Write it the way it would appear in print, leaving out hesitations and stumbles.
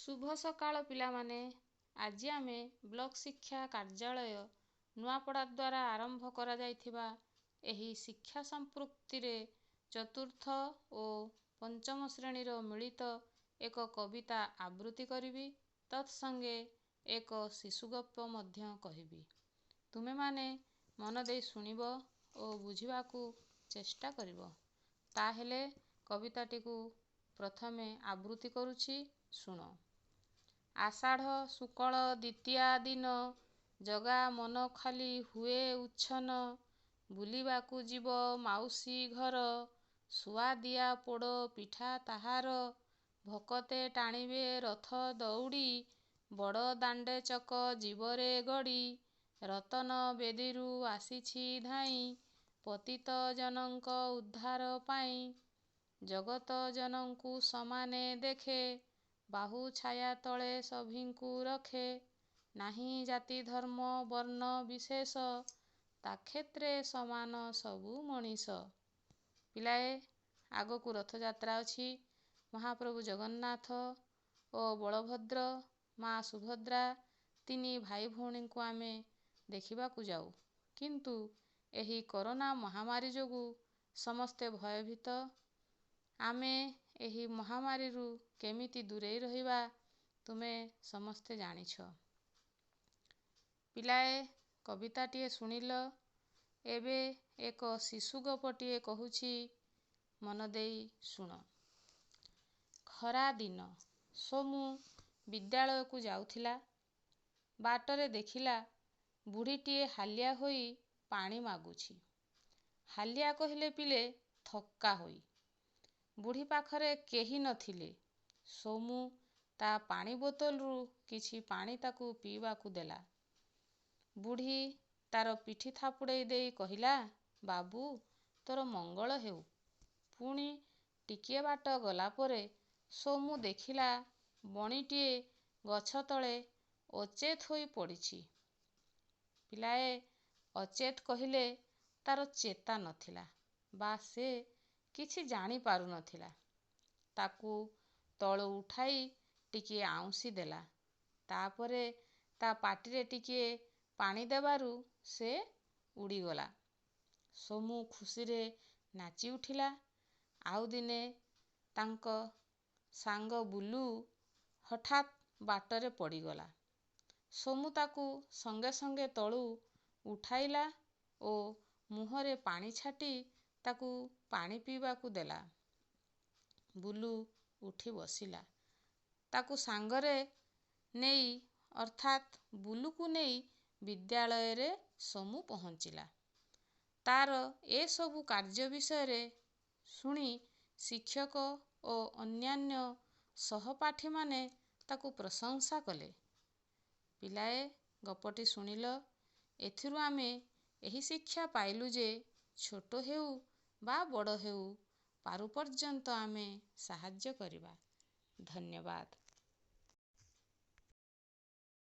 ଶୁଭ ସକାଳ ପିଲାମାନେ। ଆଜି ଆମେ ବ୍ଲକ ଶିକ୍ଷା କାର୍ଯ୍ୟାଳୟ ନୂଆପଡ଼ା ଦ୍ୱାରା ଆରମ୍ଭ କରାଯାଇଥିବା ଏହି ଶିକ୍ଷା ସମ୍ପୃକ୍ତିରେ ଚତୁର୍ଥ ଓ ପଞ୍ଚମ ଶ୍ରେଣୀର ମିଳିତ ଏକ କବିତା ଆବୃତ୍ତି କରିବି, ତତ୍ ସଙ୍ଗେ ଏକ ଶିଶୁ ଗପ ମଧ୍ୟ କହିବି। ତୁମେମାନେ ମନ ଦେଇ ଶୁଣିବ ଓ ବୁଝିବାକୁ ଚେଷ୍ଟା କରିବ। ତାହେଲେ କବିତାଟିକୁ ପ୍ରଥମେ ଆବୃତ୍ତି କରୁଛି, ଶୁଣ। ଆଷାଢ଼ ଶୁକଳ ଦ୍ୱିତୀୟା ଦିନ, ଜଗା ମନ ଖାଲି ହୁଏ ଉଚ୍ଛନ। ବୁଲିବାକୁ ଯିବ ମାଉସୀ ଘର, ସୁଆଦିଆ ପୋଡ଼ ପିଠା ତାହାର। ଭକତେ ଟାଣିବେ ରଥ ଦଉଡ଼ି, ବଡ଼ ଦାଣ୍ଡେ ଚକ ଯିବରେ ଗଡ଼ି। ରତନ ବେଦୀରୁ ଆସିଛି ଧାଇଁ, ପତିତ ଜନଙ୍କ ଉଦ୍ଧାର ପାଇଁ। ଜଗତ ଜନଙ୍କୁ ସମାନେ ଦେଖେ, ବାହୁ ଛାୟା ତଳେ ସଭିଙ୍କୁ ରଖେ। ନାହିଁ ଜାତି ଧର୍ମ ବର୍ଣ୍ଣ ବିଶେଷ, ତା କ୍ଷେତ୍ରେ ସମାନ ସବୁ ମଣିଷ। ପିଲାଏ, ଆଗକୁ ରଥଯାତ୍ରା ଅଛି। ମହାପ୍ରଭୁ ଜଗନ୍ନାଥ ଓ ବଳଭଦ୍ର, ମା ସୁଭଦ୍ରା ତିନି ଭାଇ ଭଉଣୀଙ୍କୁ ଆମେ ଦେଖିବାକୁ ଯାଉ। କିନ୍ତୁ ଏହି କରୋନା ମହାମାରୀ ଯୋଗୁଁ ସମସ୍ତେ ଭୟଭୀତ। ଆମେ ଏହି ମହାମାରୀରୁ କେମିତି ଦୂରେଇ ରହିବା, ତୁମେ ସମସ୍ତେ ଜାଣିଛ। ପିଲାଏ, କବିତାଟିଏ ଶୁଣିଲ, ଏବେ ଏକ ଶିଶୁ ଗପଟିଏ କହୁଛି, ମନ ଦେଇ ଶୁଣ। ଖରାଦିନ। ସୋମୁ ବିଦ୍ୟାଳୟକୁ ଯାଉଥିଲା। ବାଟରେ ଦେଖିଲା ବୁଢ଼ୀଟିଏ ହାଲିଆ ହୋଇ ପାଣି ମାଗୁଛି। ହାଲିଆ କହିଲେ ପିଲେ, ଥକ୍କା ହୋଇ। ବୁଢ଼ୀ ପାଖରେ କେହି ନଥିଲେ। ସୋମୁ ତା ପାଣି ବୋତଲରୁ କିଛି ପାଣି ତାକୁ ପିଇବାକୁ ଦେଲା। ବୁଢ଼ୀ ତାର ପିଠି ଥାପୁଡ଼େଇ ଦେଇ କହିଲା, ବାବୁ, ତୋର ମଙ୍ଗଳ ହେଉ। ପୁଣି ଟିକିଏ ବାଟ ଗଲା ପରେ ସୋମୁ ଦେଖିଲା ବଣିଟିଏ ଗଛ ତଳେ ଅଚେତ ହୋଇ ପଡ଼ିଛି। ପିଲାଏ, ଅଚେତ କହିଲେ ତାର ଚେତା ନଥିଲା ବା ସେ କିଛି ଜାଣିପାରୁନଥିଲା। ତାକୁ ତଳୁ ଉଠାଇ ଟିକିଏ ଆଉଁସି ଦେଲା। ତାପରେ ତା ପାଟିରେ ଟିକିଏ ପାଣି ଦେବାରୁ ସେ ଉଡ଼ିଗଲା। ସୋମୁ ଖୁସିରେ ନାଚି ଉଠିଲା। ଆଉ ଦିନେ ତାଙ୍କ ସାଙ୍ଗ ବୁଲୁ ହଠାତ୍ ବାଟରେ ପଡ଼ିଗଲା। ସୋମୁ ତାକୁ ସଙ୍ଗେ ସଙ୍ଗେ ତଳୁ ଉଠାଇଲା ଓ ମୁହଁରେ ପାଣି ଛାଟି ତାକୁ ପାଣି ପିଇବାକୁ ଦେଲା। ବୁଲୁ ଉଠି ବସିଲା। ତାକୁ ସାଙ୍ଗରେ ନେଇ, ଅର୍ଥାତ୍ ବୁଲୁକୁ ନେଇ ବିଦ୍ୟାଳୟରେ ସୋମୁ ପହଞ୍ଚିଲା। ତାର ଏସବୁ କାର୍ଯ୍ୟ ବିଷୟରେ ଶୁଣି ଶିକ୍ଷକ ଓ ଅନ୍ୟାନ୍ୟ ସହପାଠୀମାନେ ତାକୁ ପ୍ରଶଂସା କଲେ। ପିଲାଏ, ଗପଟି ଶୁଣିଲ, ଏଥିରୁ ଆମେ ଏହି ଶିକ୍ଷା ପାଇଲୁ ଯେ ଛୋଟ ହେଉ ବା ବଡ଼ ହେଉ, ପାରୁ ପର୍ଯ୍ୟନ୍ତ ଆମେ ସାହାଯ୍ୟ କରିବା। ଧନ୍ୟବାଦ।